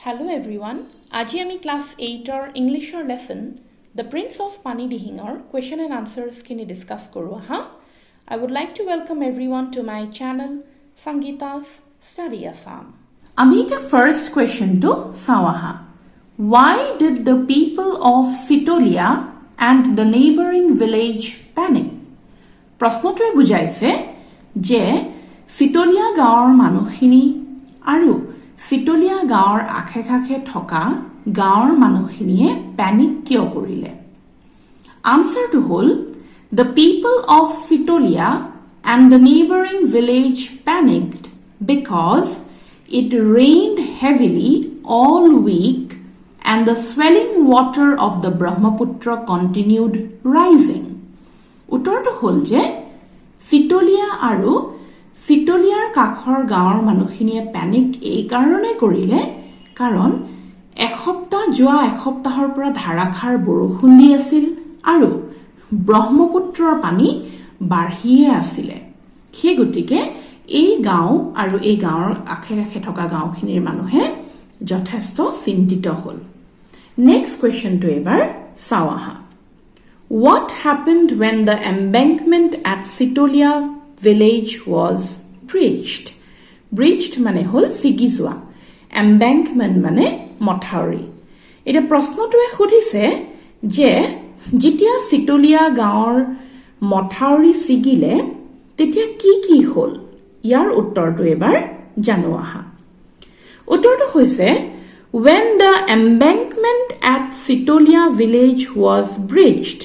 Hello' everyone, আজি আমি class এইটৰ ইংলিছৰ লেচন the prince of পানী দিহিঙৰ কুৱেশ্যন এণ্ড আনচাৰ্ছখিনি ডিছকাছ কৰোঁ আহা। I would like to welcome everyone to my channel, Sangeeta's Study Assam. আমি এতিয়া ফাৰ্ষ্ট কুৱেশ্যনটো চাওঁ আহা। Why did the people of Sitolia and the neighbouring village panic? প্ৰশ্নটোৱে বুজাইছে যে চিতলীয়া গাঁৱৰ মানুহখিনি আৰু চিতলীয়া গাঁৱৰ আশে কাষে থকা গাঁৱৰ মানুহখিনিয়ে পেনিক কিয় কৰিলে? আনচাৰটো হ'ল, the people of Sitolia and the neighbouring village panicked because it rained heavily all week and the swelling water of the Brahmaputra continued rising. উত্তৰটো হ'ল যে চিতলীয়া আৰু চিতলীয়াৰ কাষৰ গাঁৱৰ মানুহখিনিয়ে পেনিক এইকাৰণে কৰিলে, কাৰণ যোৱা এসপ্তাহৰ পৰা ধাৰাসাৰ বৰষুণ দি আছিল আৰু ব্ৰহ্মপুত্ৰৰ পানী বাঢ়িয়ে আছিলে। সেই গতিকে এই গাঁও আৰু এই গাঁৱৰ আশে কাষে থকা গাঁওখিনিৰ মানুহে যথেষ্ট চিন্তিত হ'ল। নেক্সট কুৱেশ্যনটো এইবাৰ চাওঁ আহা। What happened when the embankment at Sitolia village was breached? Breached মানে হ'ল ছিগি যোৱা, এম্বেংকমেণ্ট মানে মথাউৰি। এতিয়া প্ৰশ্নটোৱে সুধিছে যে যেতিয়া চিতলীয়া গাঁৱৰ মথাউৰি ছিগিলে, তেতিয়া কি কি হ'ল? ইয়াৰ উত্তৰটো এবাৰ জানো আহা। উত্তৰটো হৈছে, when the embankment at Sitolia village was breached,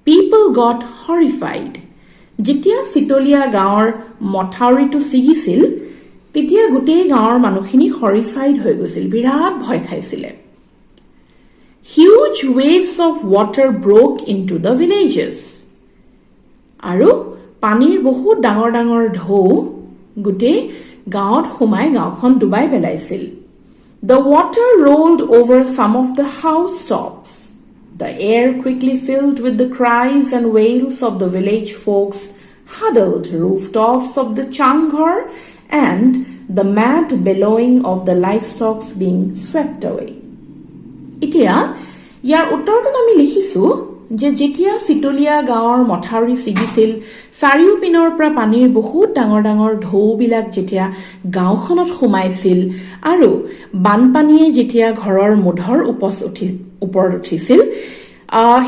people got horrified. যেতিয়া চিতলীয়া গাঁৱৰ মথাউৰিটো ছিগিছিল, তেতিয়া গোটেই গাঁৱৰ মানুহখিনি হৰিফাইড হৈ গৈছিল, বিৰাট ভয় খাইছিলে। Huge waves of water broke into the villages. আৰু পানীৰ বহুত ডাঙৰ ডাঙৰ ঢৌ গোটেই গাঁৱত সোমাই গাঁওখন ডুবাই পেলাইছিল। The water rolled over some of the house tops. The air quickly filled with the cries and wails of the village folks huddled rooftops of the Changhar and the mad bellowing of the livestock being swept away. এতিয়া ইয়াৰ উত্তৰটোত আমি লিখিছো যে যেতিয়া চিতলীয়া গাঁৱৰ মথাউৰি ছিগিছিল, চাৰিওপিনৰ পৰা পানীৰ বহুত ডাঙৰ ডাঙৰ ঢৌবিলাক যেতিয়া গাঁওখনত সোমাইছিল আৰু বানপানীয়ে যেতিয়া ঘৰৰ মূধৰ ওপৰত উঠিছিল,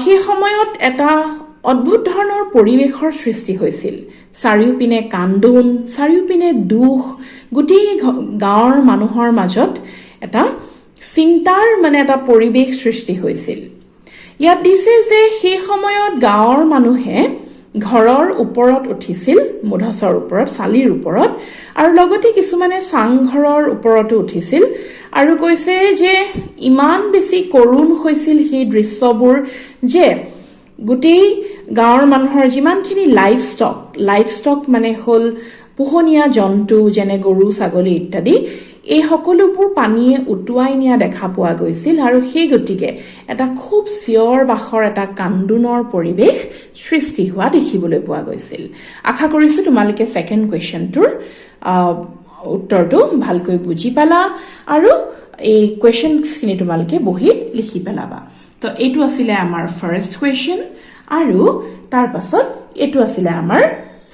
সেই সময়ত এটা অদ্ভুত ধৰণৰ পৰিৱেশৰ সৃষ্টি হৈছিল। চাৰিওপিনে কান্দোন, চাৰিওপিনে দুখ, গোটেই গাঁৱৰ মানুহৰ মাজত এটা চিন্তাৰ মানে এটা পৰিৱেশ সৃষ্টি হৈছিল। ইয়াত দিছে যে সেই সময়ত গাঁৱৰ মানুহে ঘৰৰ ওপৰত উঠিছিল, মুধচৰ ওপৰত, চালিৰ ওপৰত, আৰু লগতে কিছুমানে চাংঘৰৰ ওপৰতো উঠিছিল। আৰু কৈছে যে ইমান বেছি কৰুণ হৈছিল সেই দৃশ্যবোৰ যে গোটেই গাঁৱৰ মানুহৰ যিমানখিনি লাইভ ষ্টক, লাইভ ষ্টক মানে হ'ল পোহনীয়া জন্তু, যেনে গৰু, ছাগলী ইত্যাদি, এই সকলোবোৰ পানীয়ে উটুৱাই নিয়া দেখা পোৱা গৈছিল। আৰু সেই গতিকে এটা খুব চিঞৰ বাখৰ, এটা কান্দোনৰ পৰিৱেশ সৃষ্টি হোৱা দেখিবলৈ পোৱা গৈছিল। আশা কৰিছোঁ তোমালোকে ছেকেণ্ড কুৱেশ্যনটোৰ উত্তৰটো ভালকৈ বুজি পালা আৰু এই কুৱেশ্যনছখিনি তোমালোকে বহীত লিখি পেলাবা। তো এইটো আছিলে আমাৰ ফাৰ্ষ্ট কুৱেশ্যন আৰু তাৰ পাছত এইটো আছিলে আমাৰ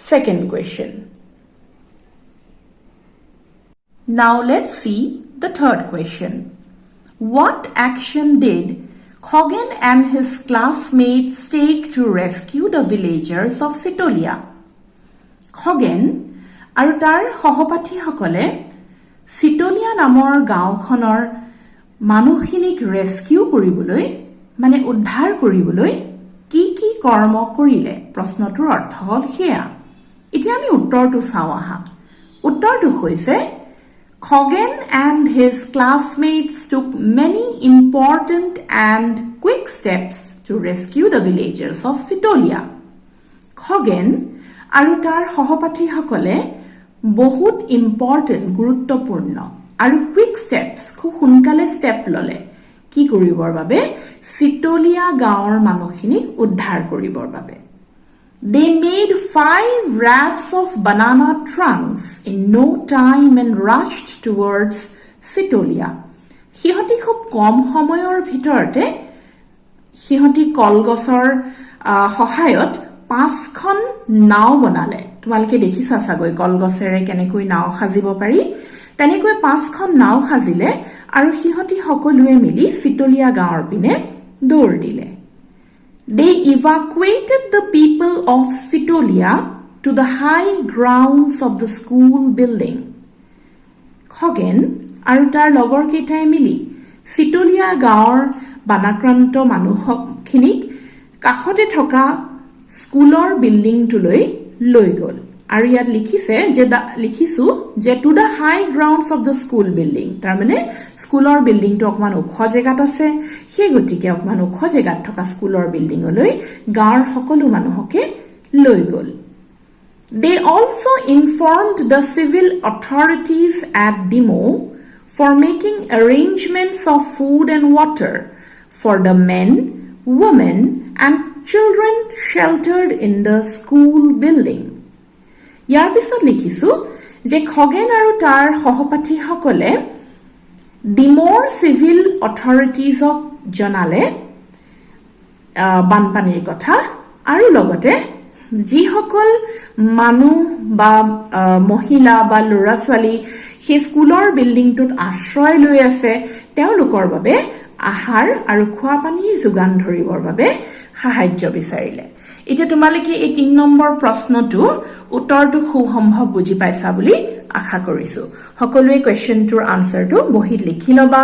second question. Now let's see the third question. What action did Khogen and his classmates take to rescue the villagers of Sitolia? Khagen আৰু তাৰ সহপাঠীসকলে চিতলীয়া নামৰ গাঁওখনৰ মানুহখিনিক ৰেস্কিউ কৰিবলৈ, মানে উদ্ধাৰ কৰিবলৈ কি কি কৰ্ম কৰিলে? প্ৰশ্নটোৰ অৰ্থ হ'ল সেয়া। এতিয়া আমি উত্তৰটো চাওঁ আহা। উত্তৰটো হৈছে, Khogen and his classmates took many important and quick steps to rescue the villagers of Sitolia. Khagen আৰু তাৰ সহপাঠীসকলে বহুত ইম্পৰ্টেণ্ট, গুৰুত্বপূৰ্ণ আৰু কুইক ষ্টেপছ, খুব সোনকালে ষ্টেপ ল'লে। কি কৰিবৰ বাবে? চিতলীয়া গাঁৱৰ মানুহখিনিক উদ্ধাৰ কৰিবৰ বাবে। They made five rafts of banana trunks in no time and rushed towards Sitolia. সিহঁতি খুব কম সময়ৰ ভিতৰতে সিহঁতি কলগছৰ সহায়ত পাঁচখন নাও বনালে। তোমালোকে দেখিছা চাগৈ কলগছেৰে কেনেকৈ নাও সাজিব পাৰি। তেনেকৈ পাঁচখন নাও সাজিলে আৰু সিহঁতি সকলোৱে মিলি চিতলীয়া গাঁৱৰ পিনে দৌৰ দিলে। They evacuated the people of Sitolia to the high grounds of the school building. Khagen আৰু তাৰ লগৰ কেইটাই মিলি চিতলীয়া গাঁৱৰ বানাক্ৰান্ত মানুহখিনিক কাষতে থকা স্কুলৰ বিল্ডিংটোলৈ লৈ গ'ল। আৰু ইয়াত লিখিছে যে লিখিছো যে to the high grounds of the school building। তাৰমানে স্কুলৰ বিল্ডিংটো অকণমান ওখ জেগাত আছে, সেই গতিকে অকণমান ওখ জেগাত থকা স্কুলৰ বিল্ডিঙলৈ গাঁৱৰ সকলো মানুহকে লৈ গ'ল। They also informed the civil authorities at Dimow for making arrangements of food and water for the men, women, and children sheltered in the school building. ইয়াৰ পিছত লিখিছো যে খগেন আৰু তাৰ সহপাঠীসকলে ডিমৌৰ চিভিল অথৰিটিজক জনালে বানপানীৰ কথা আৰু লগতে যিসকল মানুহ বা মহিলা বা ল'ৰা ছোৱালী সেই স্কুলৰ বিল্ডিংটোত আশ্ৰয় লৈ আছে, তেওঁলোকৰ বাবে আহাৰ আৰু খোৱা পানীৰ যোগান ধৰিবৰ বাবে সাহায্য বিচাৰিলে। এতিয়া তোমালোকে এই 3 নম্বৰ প্ৰশ্নটো উত্তৰটো খুব সম্ভৱ বুজি পাইছা বুলি আশা কৰিছো। সকলোৱে কুৱেশ্যনটোৰ আনচাৰটো বহীত লিখি ল'বা।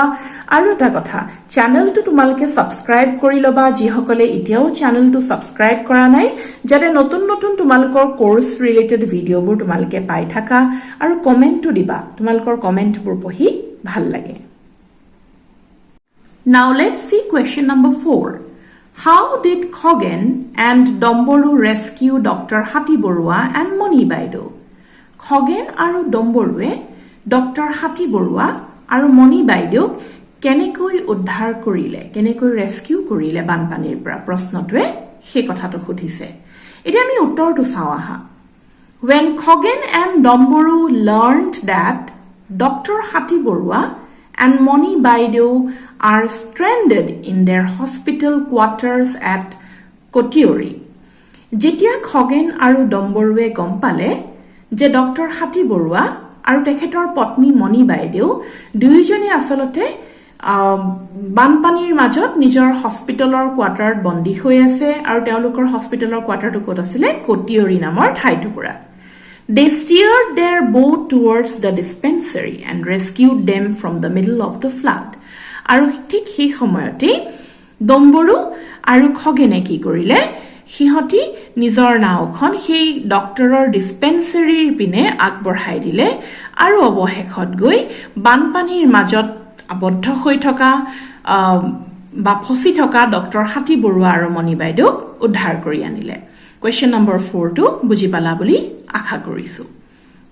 আৰু এটা কথা, চেনেলটো তোমালোকে ছাবস্ক্ৰাইব কৰি ল'বা, যিসকলে এতিয়াও চেনেলটো ছাবস্ক্ৰাইব কৰা নাই, যাতে নতুন নতুন তোমালোকৰ কৰ্চ ৰিলেটেড ভিডিঅ'বোৰ তোমালোকে পাই থাকা। আৰু কমেণ্টটো দিবা, তোমালোকৰ কমেণ্টবোৰ পঢ়ি ভাল লাগে। Now let's see question number 4. How did Khogen and Domboru rescue Dr. Hati Barua and Moni Baideu? Khagen আৰু ডম্বৰুৱে ডক্টৰ হাতী বৰুৱা আৰু মণি বাইদেউক কেনেকৈ উদ্ধাৰ কৰিলে, কেনেকৈ ৰেস্কিউ কৰিলে বানপানীৰ পৰা, প্ৰশ্নটোৱে সেই কথাটো সুধিছে। এতিয়া আমি উত্তৰটো চাওঁ আহা। When Khogen and Domboru learned that Dr. Hati Barua and Moni Baideu are stranded in their hospital quarters at Kotiori. যেতিয়া খগেন আৰু ডম্বৰুৱে গম পালে যে ডক্টৰ হাতী বৰুৱা আৰু তেখেতৰ পত্নী মণি বাইদেউ দুয়োজনে আচলতে বানপানীৰ মাজত নিজৰ হস্পিটেলৰ কোৱাৰ্টাৰত বন্দী হৈ আছে আৰু তেওঁলোকৰ হস্পিটেলৰ কোৱাৰ্টাৰটো ক'ত আছিলে? কটিয়ৰী নামৰ ঠাইটুকুৰাত। They steered their boat towards the dispensary and rescued them from the middle of the flood. আৰু ঠিক সেই সময়তেই ডম্বৰু আৰু খগেনে কি কৰিলে? সিহঁতি নিজৰ নাওখন সেই ডক্তৰৰ ডিছপেঞ্চেৰীৰ পিনে আগবঢ়াই দিলে আৰু অৱশেষত গৈ বানপানীৰ মাজত আবদ্ধ হৈ থকা বা ফচি থকা ডক্টৰ হাতী বৰুৱা আৰু মণি বাইদেউক উদ্ধাৰ কৰি আনিলে। কুৱেশ্যন নম্বৰ 4টো বুজি পালা বুলি আশা কৰিছো।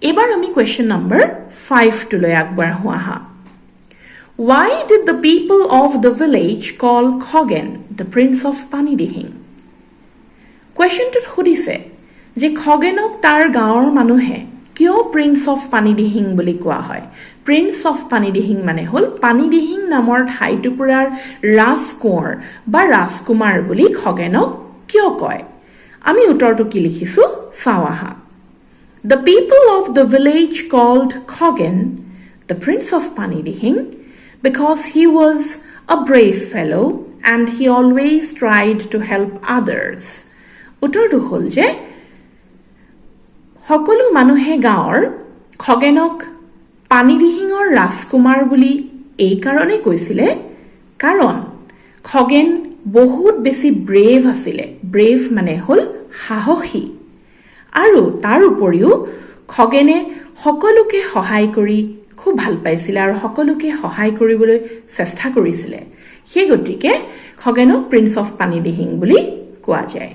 এইবাৰ আমি কুৱেশ্যন নম্বৰ 5টোলৈ আগবাঢ়ো আহা। Why did the people of the village call Khogen the Prince of Panidihing? কুৱেশ্যনটোত সুধিছে যে খগেনক তাৰ গাঁৱৰ মানুহে কিয় প্ৰিন্স অফ পানীদিহিং বুলি কোৱা হয়। প্ৰিন্স অফ পানীদিহিং মানে হ'ল পানীদিহিং নামৰ ঠাইটুকুৰাৰ ৰাজকোঁৱৰ বা ৰাজকুমাৰ বুলি খগেনক কিয় কয়। আমি উত্তৰটো কি লিখিছো চাওঁ আহা। The people of the village called Khogen the Prince of Panidihing because he was a brave fellow and he always tried to help others. উত্তৰটো হ'ল যে সকলো মানুহে গাঁৱৰ খগেনক পানীদিহিঙৰ ৰাজকুমাৰ বুলি এই কাৰণেই কৈছিলে, কাৰণ খগেন বহুত বেছি ব্ৰেভ আছিলে। ব্ৰেভ মানে হ'ল সাহসী। আৰু তাৰ উপৰিও খগেনে সকলোকে সহায় কৰি খুব ভাল পাইছিলে আৰু সকলোকে সহায় কৰিবলৈ চেষ্টা কৰিছিলে। সেই গতিকে খগেনক প্ৰিন্স অফ পানীদিহিং বুলি কোৱা যায়।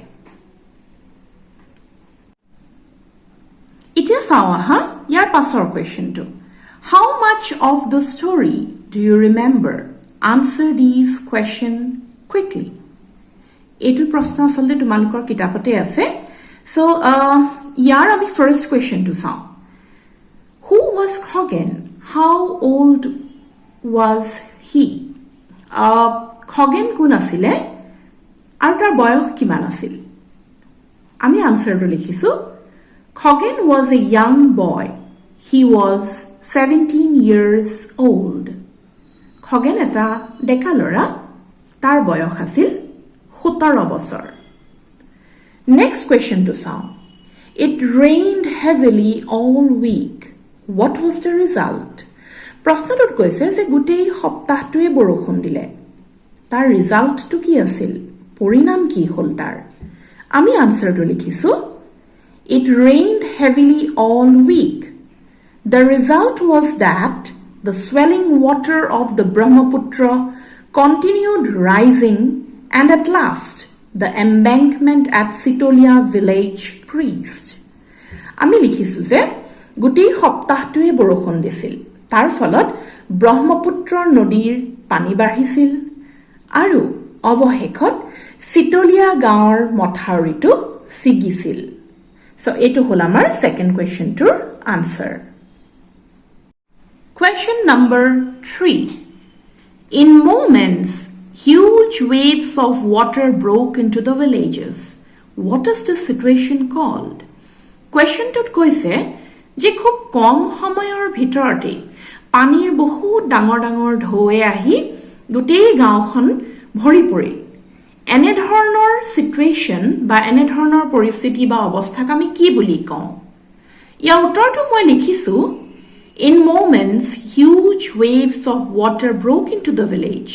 এতিয়া চাওঁ আহা ইয়াৰ পাছৰ কুৱেশ্যনটো। How much of the story do you remember? Answer these question quickly. এইটো প্ৰশ্ন আচলতে তোমালোকৰ কিতাপতে আছে। চ' ইয়াৰ আমি ফাৰ্ষ্ট কুৱেশ্যনটো চাওঁ। Who was Khogen? How old was he? he? Khagen কোন আছিলে আৰু তাৰ বয়স কিমান আছিল? আমি আনচাৰটো লিখিছোঁ, Khagen was a young boy. He was 17 years old. Khagen এটা ডেকা ল'ৰা, তাৰ বয়স আছিল 17 বছৰ। নেক্সট কুৱেশ্যনটো চাওঁ। It rained heavily all week. What was the result? প্ৰশ্নটোত কৈছে যে গোটেই সপ্তাহটোৱে বৰষুণ দিলে, তাৰ ৰিজাল্টটো কি আছিল, পৰিণাম কি হ'ল তাৰ? আমি আনচাৰটো লিখিছোঁ, It rained heavily all week. The result was that the swelling water of the Brahmaputra continued rising and at last the embankment at Sitolia village breached. আমি লিখিছোঁ যে গোটেই সপ্তাহটোৱে বৰষুণ দিছিল, তাৰ ফলত ব্ৰহ্মপুত্ৰৰ নদীৰ পানী বাঢ়িছিল আৰু অৱশেষত চিতলীয়া গাঁৱৰ মথাউৰিটো ছিগিছিল। চ' এইটো হ'ল আমাৰ second কুৱেশ্যনটোৰ answer. Question number 3. In moments, huge waves of water broke into the villages. What is this situation called? কুৱেশ্যনটোত কৈছে যে খুব কম সময়ৰ ভিতৰতেই পানীৰ বহুত ডাঙৰ ডাঙৰ ঢৌৱে আহি গোটেই গাঁওখন ভৰি পৰিল। এনেধৰণৰ চিটুৱেশ্যন বা এনেধৰণৰ পৰিস্থিতি বা অৱস্থাক আমি কি বুলি কওঁ? ইয়াৰ উত্তৰটো মই লিখিছোঁ, In moments, huge waves of water broke into the village.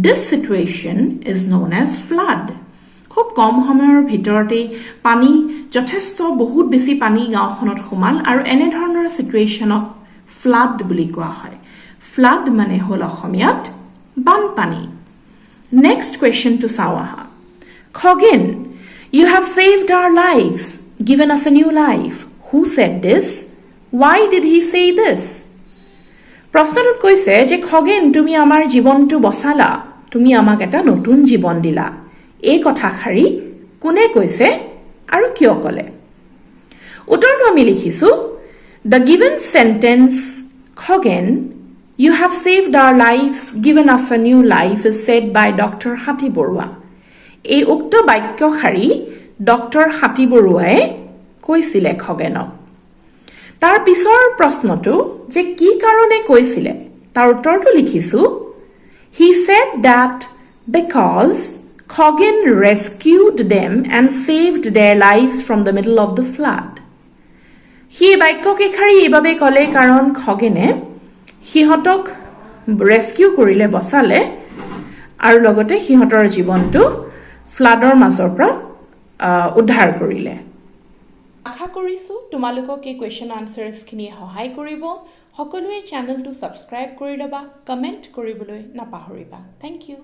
This situation is known as flood. খুব কম সময়ৰ ভিতৰতেই পানী যথেষ্ট বহুত বেছি পানী গাঁওখনত সোমাল আৰু এনেধৰণৰ চিটুৱেশ্যনক ফ্লাড বুলি কোৱা হয়। ফ্লাড মানে হ'ল অসমীয়াত বানপানী। নেক্সট কুৱেশ্যনটো চাওঁ আহা। Khagen, you have saved our lives, given us a new life. Who said this? Why did he say this? প্ৰশ্নটোত কৈছে যে খগেন, তুমি আমাৰ জীৱনটো বচালা, তুমি আমাক এটা নতুন জীৱন দিলা। এই কথাষাৰি কোনে কৈছে আৰু কিয় ক'লে? উত্তৰটো আমি লিখিছো, The given sentence, "Khagen, you have saved our lives, given us a new life," is said by Doctor Hatibaruah. এই উক্ত বাক্যশাৰী ডক্টৰ হাতী বৰুৱাই কৈছিলে খগেনক। তাৰ পিছৰ প্ৰশ্নটো যে কি কাৰণে কৈছিলে, তাৰ উত্তৰটো লিখিছো, He said that because Khagen rescued them and saved their lives from the middle of the flood. সি এই বাক্যকেইষাৰি এইবাবে ক'লে কাৰণ খগেনে সিহঁতক ৰেস্কিউ কৰিলে, বচালে আৰু লগতে সিহঁতৰ জীৱনটো ফ্লাডৰ মাজৰ পৰা উদ্ধাৰ কৰিলে। আশা কৰিছোঁ তোমালোকক এই কুৱেশ্যন আনচাৰ্ছখিনিয়ে সহায় কৰিব। সকলোৱে চেনেলটো ছাবস্ক্ৰাইব কৰি ল'বা, কমেণ্ট কৰিবলৈ নাপাহৰিবা। Thank you.